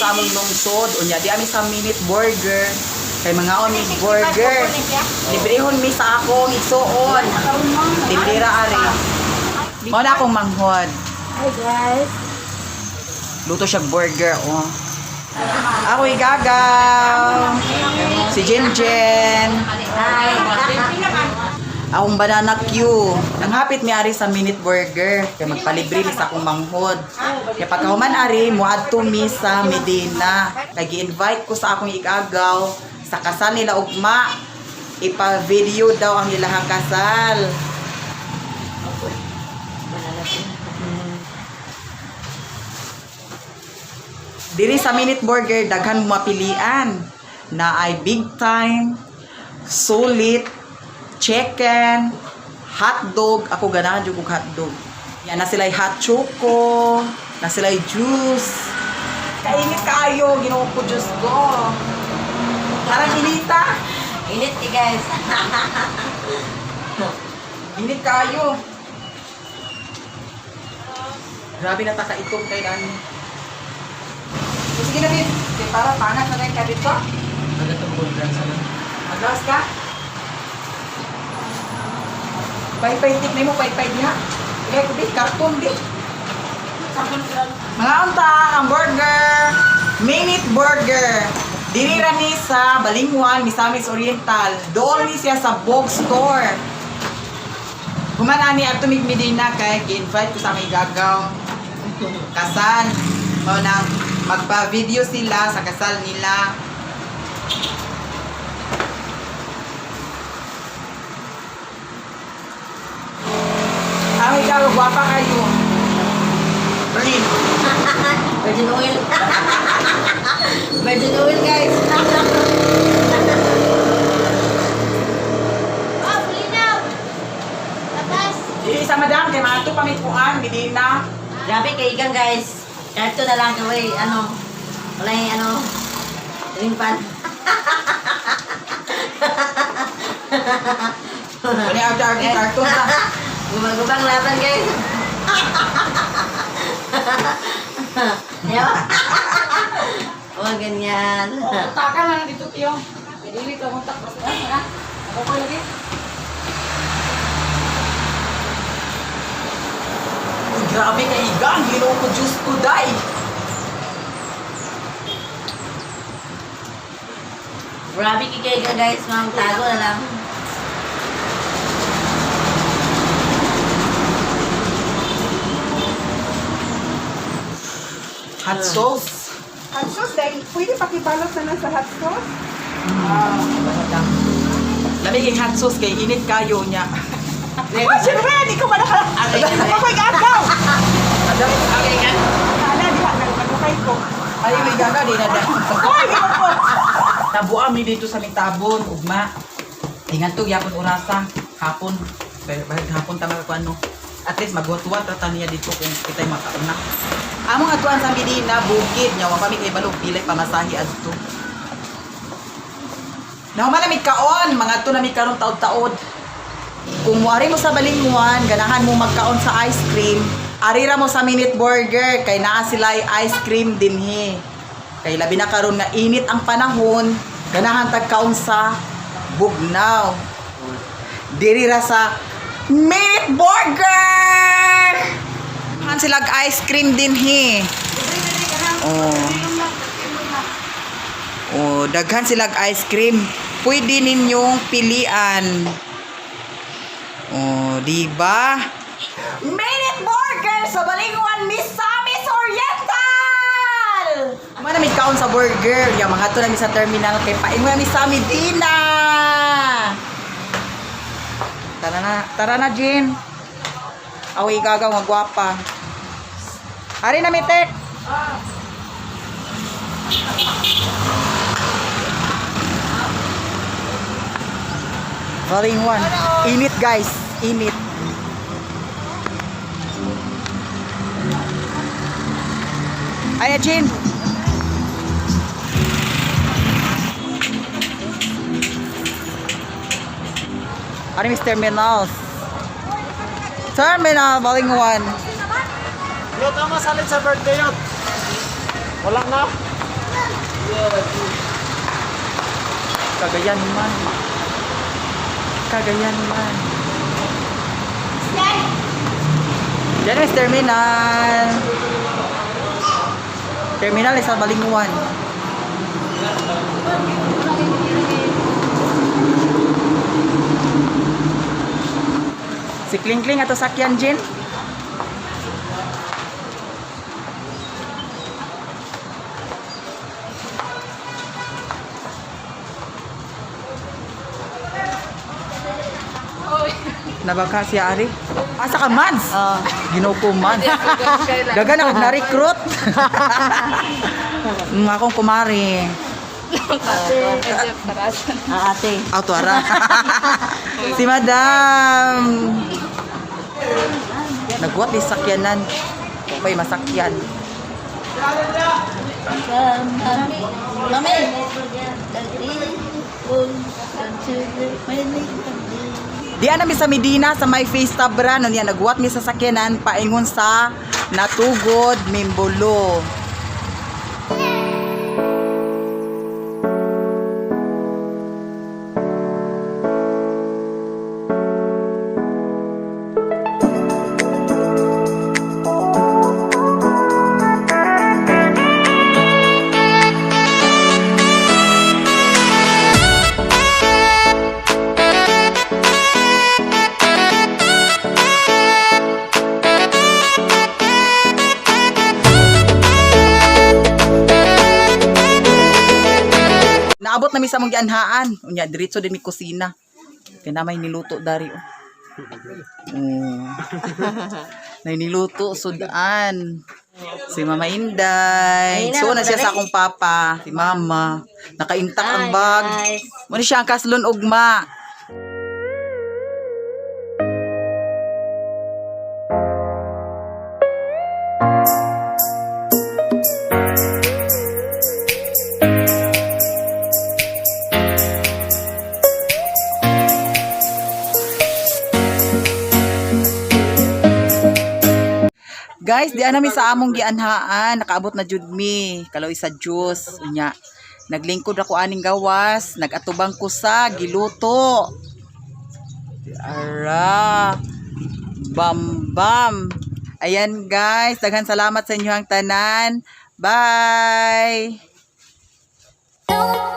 sa among lungsod. Unya di ami sa Minute Burger. Kay mga mig burger. Librehon mi sa akong igsuon. Tindera ari. Mao na akong manghod. Hi guys. Luto siya burger, oh. Ako igagaw. Si Jen Jen. Hi. Akong banana Q. Ang hapit mi ari sa Minute Burger. Kay magpalibre mi sa akong manghod. Kay pagkahuman ari, moadto mi sa Medina. Kay gi-invite ko sa akong igagaw sa kasal nila ugma. Ipa-video daw ang ilahang kasal. Diri sa Minute Burger, daghan mo mapilian na ay big time, sulit, chicken, hotdog. Ako ganahan jud kog hotdog. Yan na sila'y hot choco, na sila'y juice. Kainit kaayo, Ginoo ko Diyos ko. Parang inita. Init ki guys. Init kaayo. Grabe na taka itong kay Dani. So, sige na, babe. Kay para pangat na ka dito. Magawas ka? Paypay tik na mo, paypay diha. Kaya ko di, karton di. Mga unta, ang burger. Minute Burger. Diri ra ni sa Balingwan, Misamis Oriental. Doon ni siya sa Bog Store. Human ani ato mig Medina kay gi-invite ko sa aming gagaw. Kasal. Mao nang magpa-video sila sa kasal nila. Ang ikaw, gwapa kayo. Berlin. Virgin oil. Virgin oil guys. Oh, linaw! Labas! Dili sa madam, kay mga pa may kuan, Medina. Grabe kay igang guys. Karto na lang kaway ano. Wala yung ano. Rimpan. Wala ang target, karton na. Gumagubang laban guys. Yo. Oh, ganyan. Taka na lang dito, Tiyo. Pwede ka kontak. Basta na, ha? Ako ko lagi. Uy, grabe ka igang, Ginoo ko Diyos ko day. Grabe kay igang guys, ma'am. Tago na lang. Hot sauce. Hot sauce, dahil pwede pakibalot na lang sa hot sauce. Lamig yung hot sauce kay init kayo niya. Ay, siyempre, hindi ko malakala. Ako yung agaw. Okay ka? Kala, di ba, nagmukay ko. Ay, may gaga, di na da. Ay, di ko po. Tabuan mi dito sa mitabon, ugma. Tingan to, yapon orasa, hapon. Pero bahag hapon tama ko ano. At least magwat-wat ra ta niya dito kung kita'y makauna. Among atuan sa Medina, bukid nya wa pa mi kay balog pilay pamasahe adto. Nahuman na mi kaon, mga to na mi karon taod-taod. Kung muari mo sa Balinguan, ganahan mo magkaon sa ice cream, arira mo sa Minute Burger kay naa sila ice cream dinhi. Kay labi na karon nga init ang panahon, ganahan tag kaon sa bugnaw. Diri ra sa Minute Burger! Han sila ice cream dinhi. Oh. Oh, daghan silag ice cream. Pwede ninyong pilian. Oh, di ba? Minute Burger sa Balinguan, Misamis Oriental! Mana may kaon sa burger. Ya, mga to nami sa terminal kay paingon nami sa Medina. Tara na, Jean. Awi gagaw nga gwapa. Ari na mi tek. Balinguan. Init guys, init. Ay, Jean. Ano yung terminals? Terminal, Balinguan. Yo, tama salit sa birthday yun. Wala na. Cagayan man. Cagayan man. Yan is terminal. Terminal is sa Balinguan. Si Klingkling ato sakyan, Jin. Nabaka siya ari. Asa ka, Mads? Oh. Ginoo ko, Mads. Daga na kag na-recruit. Akong kumari. Ang ate. Auto ara. Si Madam. Nagwat ni sakyanan. Okay, masakyan. Mami! Di na mi sa Medina sa may face tabra no niya nagwat mi sa sakyanan paingon sa Natugod Mimbolo. Naabot na mi sa mong gianhaan. Unya diretso din mi kusina. Kay na may niluto dari oh. Oh. Nay niluto sudan. Si Mama Inday. Ay, na, So na siya sa madali. akong papa, si Mama. Naka-intact ang Hi, bag. guys. Mo ni siya ang kaslon ugma. Guys, di anami sa among gianhaan, nakaabot na jud mi, kaloy sa juice, unya. Naglingkod ako aning gawas, nagatubang ko sa giluto. Ara. Bam bam. Ayan guys, daghan salamat sa inyo ang tanan. Bye. Don't